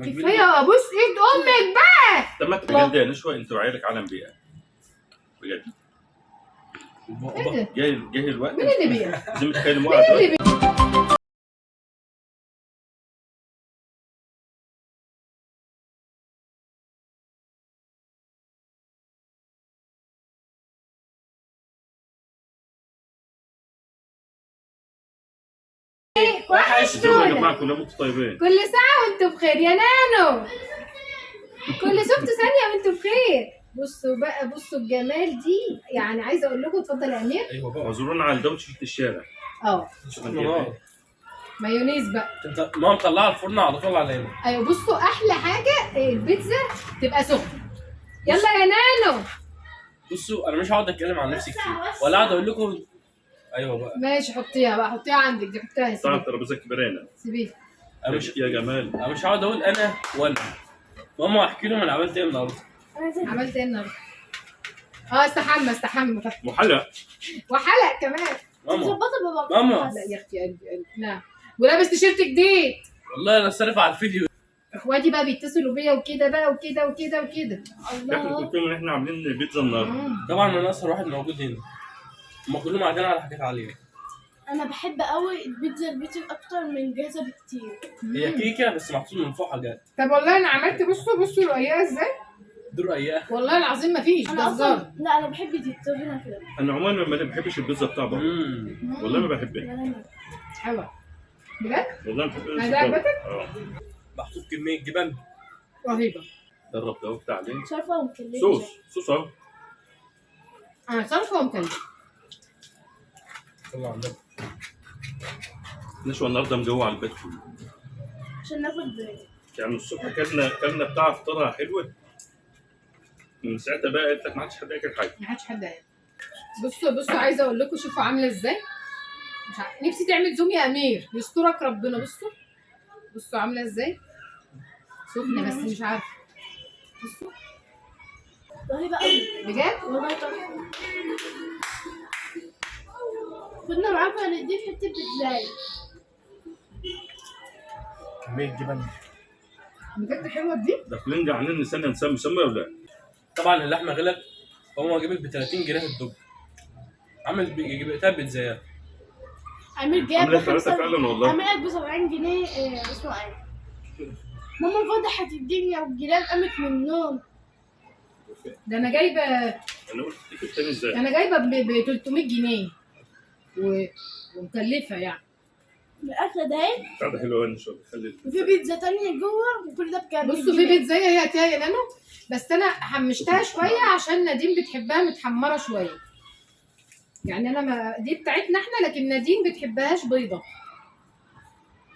كفاية ابوس ايد امك بقى. طب ما بجد يا نشوى انت وعيالك عالم بيئة بجد. ايه ده؟ جاي الوقت. مين اللي بيئة؟ زي ما تخيل مين اللي بيئة؟ ازيكم يا جماعة، كلنا انتم طيبين. كل ساعة وانتم بخير يا نانو. كل شفتوا ثانية وانتم بخير. بصوا بقى، بصوا الجمال دي، يعني عايزة اقول لكم. اتفضل يا امير. ايوه بقى، اعذرونا على دوشه الشارع. مايونيز بقى. انت ماما مطلعه الفرن على طول علينا. ايوه بصوا، احلى حاجة البيتزا تبقى سخنة. يلا يا نانو. بصوا انا مش هقعد اتكلم عن نفسي كتير ولا اقعد اقول لكم. ايوه بقى ماشي، حطيها بقى، حطيها عندك دي، حطيها. طبعا الترابيزة الكبيرة هنا. سيبيها. انا مش يا جمال، انا مش هقعد اقول انا وانا. ماما احكي لهم انا عملت ايه النهارده. عملت ايه النهارده؟ استحمى وحلق وحلق كمان. ماما ماما. لا يا اختي، قلبي قلبي. نعم، ولابس تيشيرت جديد. والله انا صارف على الفيديو. اخواتي بقى بيتصلوا بيا وكده بقى وكده وكده وكده. احنا قلت لهم ان احنا عاملين بيتزا النهارده. طبعا انا اصغر واحد موجود هنا، هما كلهم قاعدين على حاجات عالية. انا بحب قوي البيتزا البيتي اكتر من جاهزة بكتير. هي كيكة بس محطوط من فوق حاجات. طب والله انا عملت، بصوا رقيقه ازاي؟ دي رقيقه والله العظيم ما فيش. انا اصلا لا، انا بحب دي الطبيعة كده. انا عموما ما بحبش البيتزا بتاع بره. والله ما بحبها. حلوة بجد؟ والله ما بحب البيتزا. عجبتك؟ محطوط كمية جبن رهيبة. جرب ده وبتاع عليه مش عارفه ومكلفه. صوص اهو. انا صرفه ومكلفه. طلع عندك نشوى النهارده مجوع على البيت كله عشان ناكل break. يعني الصبح كلنا بتاع فطارها حلوة، من ساعتها بقى قالت لك ما عادش حد ياكل حاجة. ما عادش حد ياكل. بصوا عايزه اقول لكم، شوفوا عامله ازاي. مش نفسي تعمل zoom يا امير، يسترك ربنا. بصوا عامله ازاي، سخنة بس مش عارفه. بصوا رهيبة قوي بجد والله. تحفة. خدنا معاكم هنديك حتة بيتزاي. كمية جبن بجد حلوة دي. داخلين جعانين، نستنى نسمي سمي ولا لا؟ طبعا اللحمة غلت، فماما جابت ب 30 جنيه الدب. عملت جبتها بيتزايات. امير جاب عملت ثلاثة فعلا والله. عامل ب 70 جنيه. اسمه ايه؟ ماما فضحت الدنيا والجيران قامت من النوم. ده انا جايبه، انا قلت تيجي تاني ازاي؟ انا جايبه ب 300 جنيه ومكلفه يعني. الاكلة ده اهي. بتاع ده حلو قوي ان شاء الله. خلي وفي بيتزا تانية جوه، وكل ده بكام؟ بصوا في بيتزا هي هاتيها يا نانو، بس انا حمشتها شوية عشان نادين بتحبها متحمره شوية. يعني انا ما دي بتاعتنا احنا، لكن نادين بتحبهاش بيضة.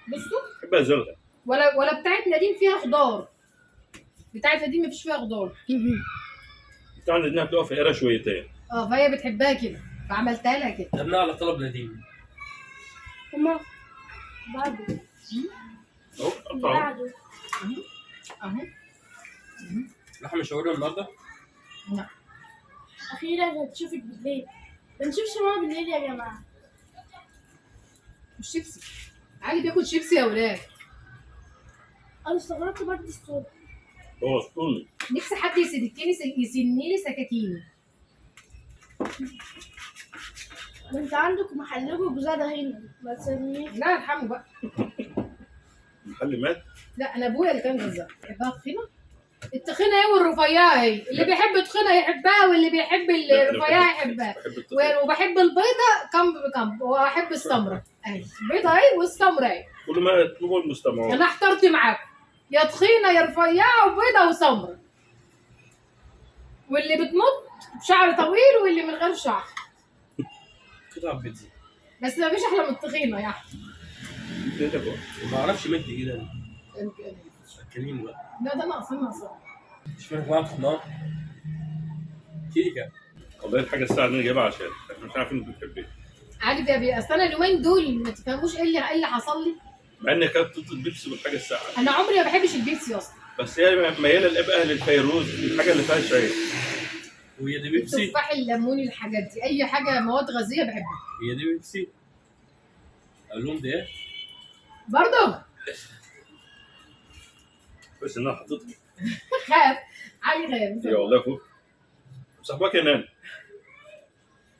بصوا بحبها زرقاء. ولا بتاعت نادين فيها خضار. بتاعت نادين مفيش فيها خضار. بتاع نادين بتبقى فقيرة شويتين. فهي بتحبها كده فعملتها لها كده. ده بناء على طلب نادين. هما بعده اهو بعده اهو. لحمه شاورما النهارده؟ لا. اخيرا هتشوفك بالليل. ما نشوفش ماما بالليل يا جماعة. مش شيبسي. علي بياكل شيبسي يا ولاد. انا استغربت برضه الصوت. هو اسطوري. نفسي حد يسنيني يسنيلي سكاكيني. ما انت عندك محلكم جزارة هنا ما تسميش. لا ارحمه بقى. المحل مات. لا انا ابويا اللي كان جزار. بيحبها تخينة. التخينه ايه والرفيعه ايه؟ اللي بيحب تخينة يحبها، واللي بيحب الرفيعة يحبها. وبحب البيضة كم بكم، واحب السمرة اهي. البيضة اهي والسمره اهي. كل ما يطلبه المستمعون. انا احترت معاكم، يا تخينة يا رفيعة وبيضه وسمره. واللي بتمط بشعر طويل واللي من غير شعر. قطع بيتزا. بس ما فيش احلى من التخينه يعني. ما اعرفش مد ايه ده. اكلين بقى. لا ده ناقص ناقص. مش فاهم معاك خضار. كيكة. والله الحاجة الساعة اللي انا جايبها عشان احنا مش عارفين انت بتحبي ايه. عارف يا بيه، اصل انا اليومين دول ما تفهموش ايه اللي حصل لي. مع اني كانت تطلب بيبسي والحاجة الساقعه. انا عمري ما بحبش البيبسي اصلا. بس هي مياله لابقى للفيروز، الحاجة اللي فيها شاي. وهي دي بيبسي. التفاح الليموني الحاجات دي، اي حاجة مواد غازية بحبها. هي دي بيبسي. اقول لهم ده ايه؟ برضه بس ان انا حطيتها. خاف علي، خاف يا والله فوق صاحبك يا نان.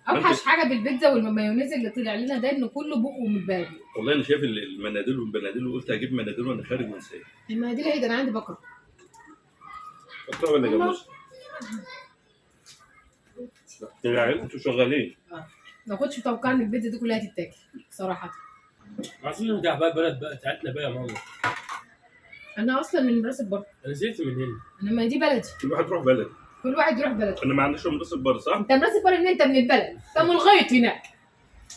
اوحش حاجة بالبيتزا والمايونيز اللي طلع لنا ده انه كله بقه متبهدل. والله انا شايف المناديل والبناديل وقلت هجيب مناديل وانا خارج ونسيت. المناديل اهي، ده انا عندي بكره. بكره ولا جاموسه؟ يا عيال انتوا شغالين. ما كنتش متوقعه ان البيتزا دي كلها هتتاكل صراحة. عايزين نرجع بقى البلد بقى بتاعتنا بقى يا ماما. انا اصلا من راس البر. انا زهقت من هنا. انا ما دي بلدي. كل واحد يروح بلد. كل واحد يروح بلد. انا ما عنديش من راس البر صح؟ انت من راس البر ان انت من البلد، انت من الغيط هناك.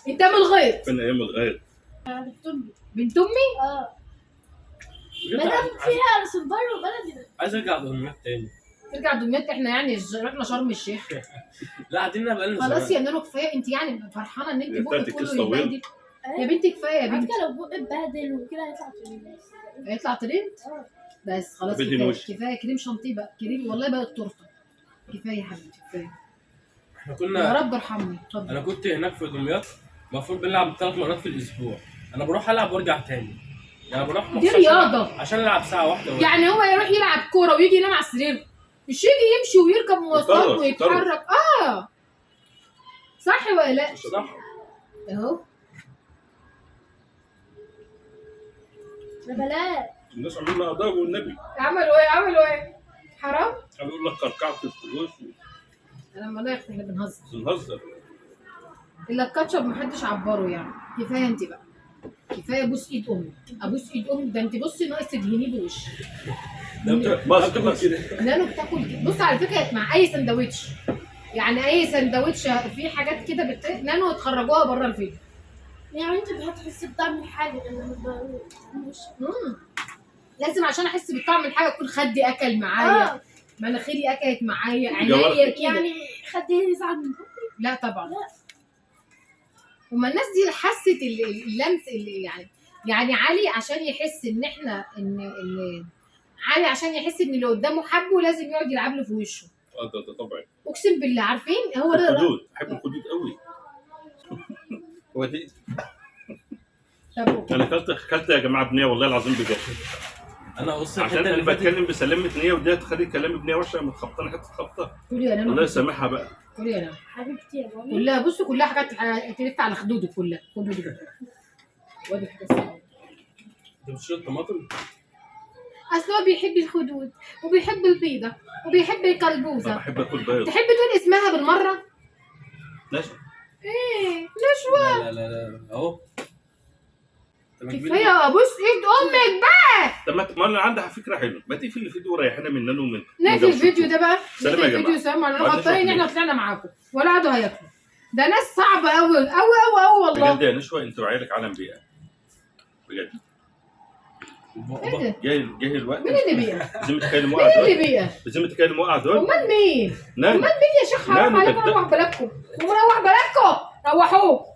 انت من الغيط. فين ايام الغيط؟ بنت امي. بنت امي؟ اه ما دام فيها راس البر وبلدي. عايز ارجع دمياط تاني. ترجع دمياط؟ احنا يعني رحنا شرم الشيخ. لا قاعدين بقالنا خلاص يا نانو كفاية، انت يعني فرحانة ان انت بقك كله يتبهدل. يا بنتي كفاية يا بنتي. لو بقك اتبهدل وكده هيطلع ترند. هيطلع ترند؟ بس خلاص كفاية كفاية كريم شانتيه بقى، كريم والله بقت تورته. كفاية يا حبيبتي كفاية. احنا كنا يا رب ارحمني. اتفضل. انا كنت هناك في دمياط المفروض بنلعب 3 مرات في الاسبوع، انا بروح العب وارجع تاني. يعني بروح دي رياضة عشان العب ساعة واحدة يعني هو يروح يلعب كورة ويجي ينام على السرير، مش يجي يمشي ويركب مواصلات ويتحرك. اه صح ولا لا؟ صح اهو. ده بلاش. الناس عملوا لنا قضايا والنبي. عملوا ايه؟ عملوا ايه؟ حرام؟ عملوا لك كركعت الفلوس. انا ما لا احنا بنهزر. بنهزر. الا الكاتشب محدش عبره يعني. كفاية انت بقى. كفاية. ابوس ايد امي، ابوس ايد امي، ده انت بصي ناقص تدهنيه بوش. بس كده. نانو بتاكل كده. بص على فكرة مع اي سندوتش، يعني اي سندوتش في حاجات كده نانو تخرجوها بره الفيديو. يعني انت هتحسي بطعم الحاجة لما مش لازم عشان احس بطعم الحاجة يكون خدي اكل معايا، مناخيري اكلت معايا، عينيا كده. يعني خدي يزعل من بقي؟ لا طبعا لا. وما الناس دي حست اللمس اللي يعني علي عشان يحس ان احنا ان علي عشان يحس ان اللي قدامه حبه لازم يقعد يلعب له في وشه. ده طبعا. اقسم بالله عارفين هو ده الخدود. بحب الخدود قوي. هو دي. طب انا اكلت يا جماعة بنيه والله العظيم بجد. انا بص عشان انا بتكلم بسلامه نيه ودي تخلي كلامي بنيه وحشة متخبطانه حتة خبطه. قولي يا نانو. الله يسامحها بقى. قولي يا نانو حبيبتي يا مامي. كلها بصوا كلها حاجات تلف على خدودك كلها خدودك. وادي حاجة صعبة. انت بتشيل الطماطم؟ اصل هو بيحب الخدود وبيحب البيضة وبيحب الكلبوزه. بحب اكل بيض. تحب تقول اسمها بالمرة؟ نشوى. ايه نشوى؟ لا لا لا اهو كفاية. ابوس ايد امك بقى. طب ما انا عندي فكرة حلوة، ما تقفل الفيديو وريحنا من نانو ومن نقفل الفيديو ده بقى. سلام يا جماعة. الفيديو سلام عليكم. غلطانين ان احنا طلعنا معاكم ولا قعدوا هياكلوا. ده ناس صعبة قوي قوي قوي قوي والله بجد يا نشوى. انتوا عيالك عالم بيئة بجد. ايه ده؟ جاي الوقت. مين اللي بيئة؟ بذمتك اللي موقع مين اللي بيئة؟ بذمتك اللي موقع دول؟ امال مين؟ امال مين يا شيخ؟ حرام عليكم، روح بلدكم، روح بلدكم، روحوه.